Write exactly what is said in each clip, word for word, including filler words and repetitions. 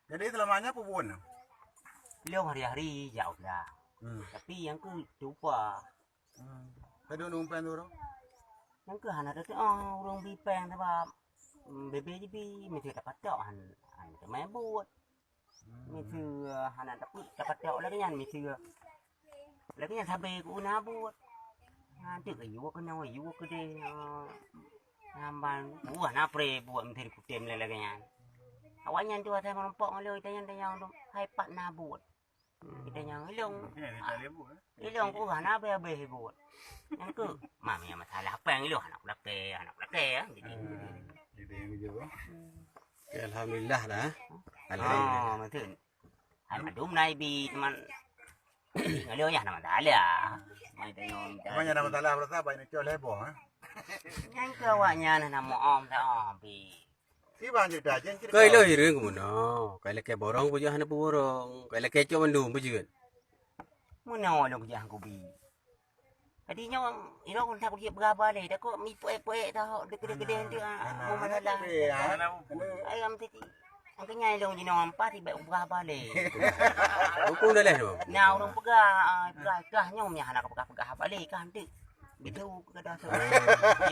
Jadi selama nyoe peue buet? Lôn hari-hari jak ulah. Hmm. Tapi nyang keu tupa. Hmm. Tadi ureueng péng tu, ureueng? Nyang keu hana teutu'oh ureueng bi péng sabab, hmm, bebe jibi meusti tapatok han, han teumé buet. Hmm. Meusti hana tapeu-, tapatok lagèe nyan meusti. Lagèe nyan sabe ku na buet. Nyan teuk yue keunoe, yue keudeh. Nyan ban, wah, na pre buet meusti kutem lé lagèe nyan. Awaknyan tu asai meurumpok ngon lôn, tanyong-tanyong tu, hai pat na buet. Kita nyang ilong. Ilong ku hana habéh-habéh buet. Nyang keu, mam ya masalah péng ilong anak lakée, anak lakée ya. Jadi. Jadi yang jawab. Oke, alhamdulillah dah. Alhamdulillah. Oh, betul. Alhamdulillah bi teman. Ngalih ya nama salah. Mai tengok. Apa yang nama salah berasa banyak cok lebo ha? Nyang keu awaknyan na moom sa bi. Keu ilôn hireuen keu meunoe, kai lakée borong peue jeuet hana peuborong, kai lakée cok mandum peue jeuet. Meunoe lôn kujak kubi. Jadi nyoe, ilôn kon that kujak peugah balée, takot mi puék-puék tahok deukeudeh-keudeh tu, ah, meumasalah. Ayam tadi. Angkanya ilôn jinoe ampat tibak peugah balée. Hukum dah leh tu. Nah, ureueng peugah, ah, peugah, peugah nyoe meuhana peugah-peugah balée kah tu. Betul kata tu.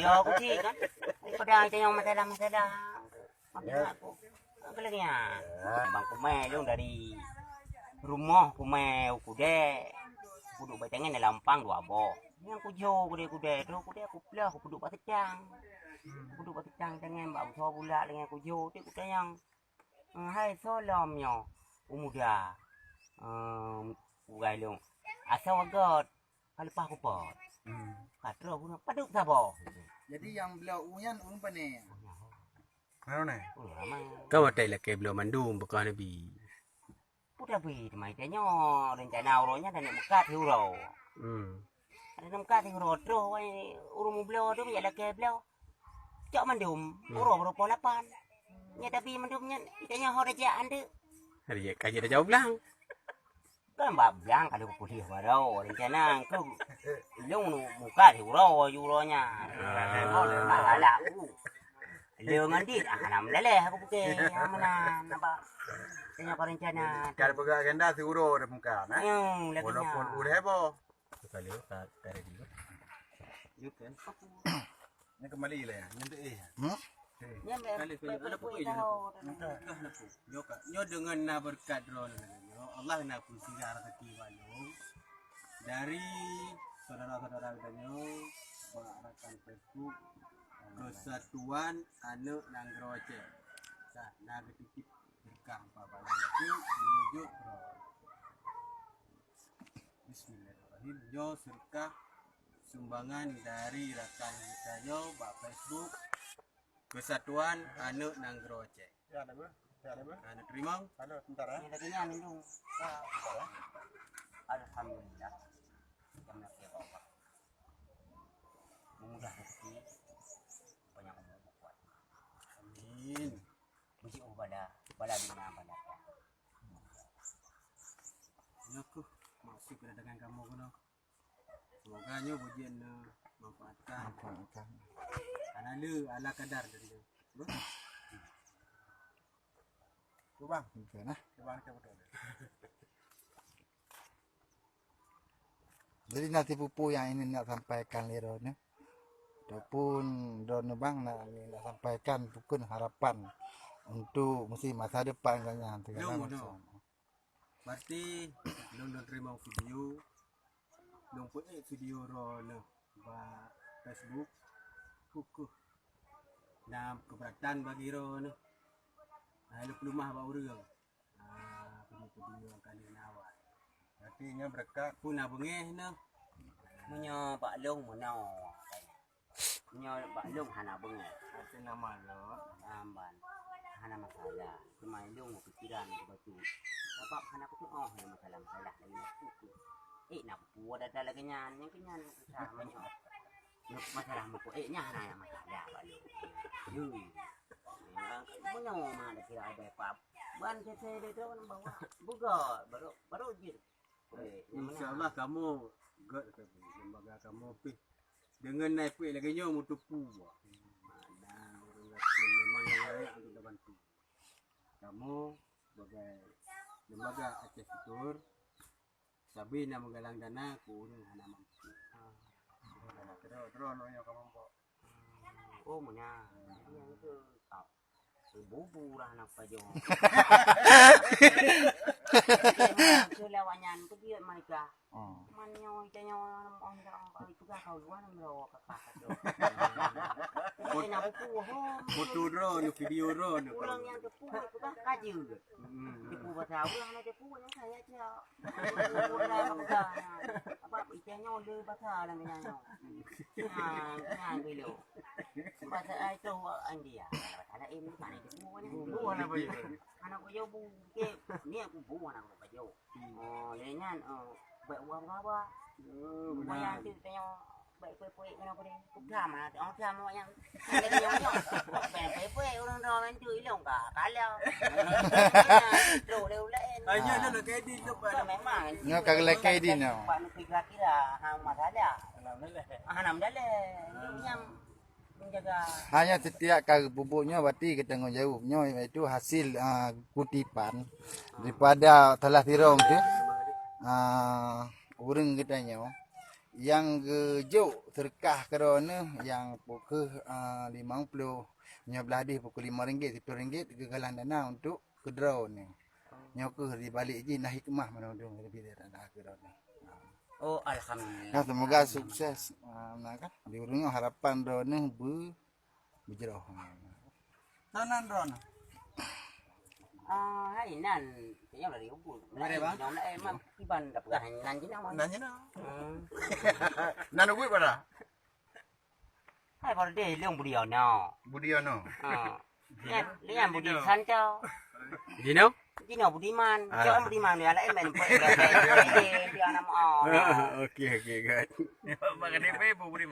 Ya, aku cik kan. Daripada kita yang masalah-masalah. Maksud aku. Apa lagi ya? Bang kumai lôn dari rumoh kumai u Kudée. Kuduek batengen dalam pang dua boh. Nyang kujo Kudée-Kudée tu, Kudée aku plah, aku kuduek bak secang. Kuduek bak secang tengen bak usaha pula dengan kujo tu kutanyong. Hai soe lom nyoe? U muda. Ehm, ugai lôn. Asoe göt. Ka leupah kupot. Hmm. Ka troh bunoe padub saboh. Jadi nyang bloe u nyan ureueng pane? Mana? Ureueng ramai. Ka watèe lakèe bloe mandum beukah neubi. Peue tabi teuma ita nyoe rencana uroe nyan dan meukat hi uroe. Hmm. Ada meukat hi uroe troh wai ureueng mubloe tu ya lakèe bloe. Cok mandum, hmm, uroe baru poh lapan. Nya tapi mandum nyan ita nyoe ho rejek andeuk. Rejek ka jeuet jauh blang. Kan bak blang ka lheueh kuliah baroe, rencana keu ilôn nu muka di uroe, uroe nyan. Ah. Masalah u. Lé ngon dit, ah, hana meuleleh aku pike, ah, meunan, apa. Tanya kau rencana. Ka peugah agenda si uroe dah muka, nah. Hmm, lagi walaupun nya. Udah heboh. Sekali ka, ka ready. Yuk kan. Nyan kembali lah ya. Nyan tu eh. Hmm? Nyan, kali, kali. Ada pun eh, nyoe. Nyoe deungon na beureukat droeneuh nyoe, Allah na peusirat raseuki bak lôn dari syedara-syedara geutanyoe bak rakan Facebook Persatuan Aneuk Nanggroe Aceh. Nah, na geutitip beureukat bak lôn tu meununjuk droe. Bismillahirrahmanirrahim. Nyoe seudeukah sumbangan dari rakan geutanyoe bak Facebook Persatuan Aneuk Nanggroe Aceh. Ya, ada, Bu. Ya, ada, Bu. Aneuk teurimong. Halo, sebentar, ya. Ini lagi nyan, Indung. Ya, sebentar, ya. Alhamdulillah. Kami Allah. Memudah rezeki. Banyak umur kuat. Amin. Beujiôh bala, bala dunia bala akhirat. Nyoe keuh maksud kedatangan kamoe keunoe. Semoga nyoe bujian neumanfaatkan. Manfaatkan. Hana le ala kadar dan tu. Bang. Oke, nah. Bang, cabut dulu. Jadi na sipeue-peue nyang ingin nak sampaikan lé droeneuh. Ataupun droeneuh bang nak, nak sampaikan peue kheun harapan untuk mesti masa depan gobnyan segala macam. Berarti lôn, lôn teurimong video, lôn peuék video droeneuh bak Facebook, keuh na keberatan bagi droeneuh. Hai lôn peuleumah bak ureueng. Ah, video-video nyang ka lheueh na awai. Berarti nyoe beureukat. Peue na beungéh nyoe? Meunyoe bak lôn meunoe. Nyoe bak lôn hana beungéh. Arti nama lôn? Amban. Hana masalah. Cuma lôn pikiran bacut. Sabab hana kutu'oh lé masalah-masalah lagèe nyan. Eh, na peue dada lagèe nyan. Nyang keu nyan susah meunyoe. Masalah muka, eh, nyan hana masalah bak lôn. Yui. Meunyoe ma ada kira ada pap. Ban kece dia tu kan bawa. Buka, baru, baru jin. Insya Allah kamu gèt ke lembaga kamu pih. Dengan naik pih lagi nyoe mutupu. Mana orang yakin memang yang layak tu. Kamoe sebagai lembaga Aceh Futur, sabe na meugalang dana keu ureueng hana mampu. Droe, droe nyoe ka mampu. Oh, meunan. Bubu urah na pajoh. Keu lewat nyan, keu dia mereka. Oh. Man nyoe, ita nyoe, oh, ndak, oh, itu dah kau luar, nyoe, kakak, kakak. Ini nak buku, oh. Foto droe, video droe. Pulang yang tepuk, itu dah kaji. Hmm. Tepuk bahasa, orang nak tepuk, yang saya aja. Tepuk dah, apa, ita nyoe, le bahasa, dalam nyoe. Nah, nah, dulu. Bahasa, ah, itu, India. Ada ini, mana tepuk, ni. Bubu, anak bayi. Anak bayi, bu, ke, ni aku bu, anak bayi. Oh, lé nyan, oh, bèk uwa-uwa. Oh, meunan. Wayang tu tanyoe bèk pue-pue keunoe peudeh. Peugah mah, oh, peugah mah wayang. Lé nyan nyoe. Bèk pue-pue ureueng droe nyan tu ilong ka, kalau. Trok lé ulèe. Ah, nyoe, nyoe, lé Kaidin tu, Pak. Memang. Nyoe ka lé Kaidin, nyoe. Pak Lutfi kira-kira, ha, masalah. Alhamdulillah. Alhamdulillah. Nyoe nyam Hanya setiap kali pupuk nyoe berarti geutanggong jaweueb nyoe, iaitu hasil, ah, kutipan daripada salah sirong tu, ah, ureueng geutanyoe nyang geujok seudeukah keudroe neuh nyang pukeuh, ah, limong ploh, nyoe blah deh pukeuh limong ringgit, siplôh ringgit geugalang dana untuk keudroe neuh. Nyoe keuh di balik jih na hikmah meunan dong leubeh dari dana keudroe neuh. Oh, alhamdulillah. Nah, semoga sukses. Ah, nah kan, di ureueng nyoe harapan droe neuh beu-, beujroh. Nan, nan droe neuh. Ah, hai nan, kayaknya dari ubun. Mana, Bang? Nyoe, eh, mak, kiban dah peugah nan jinoe, Bang. Nan jinoe. Hmm. Nan ubit pada? Hai, pada deh, lôn Budiono. Budiono. Ha. Nyan, nyan Budi Santo. Dino? Dino Budiman. Ah. Cok Budiman, ya, lain main. Dia nama. Ah, oke, oke, good. Makan tempe, Bu Budiman.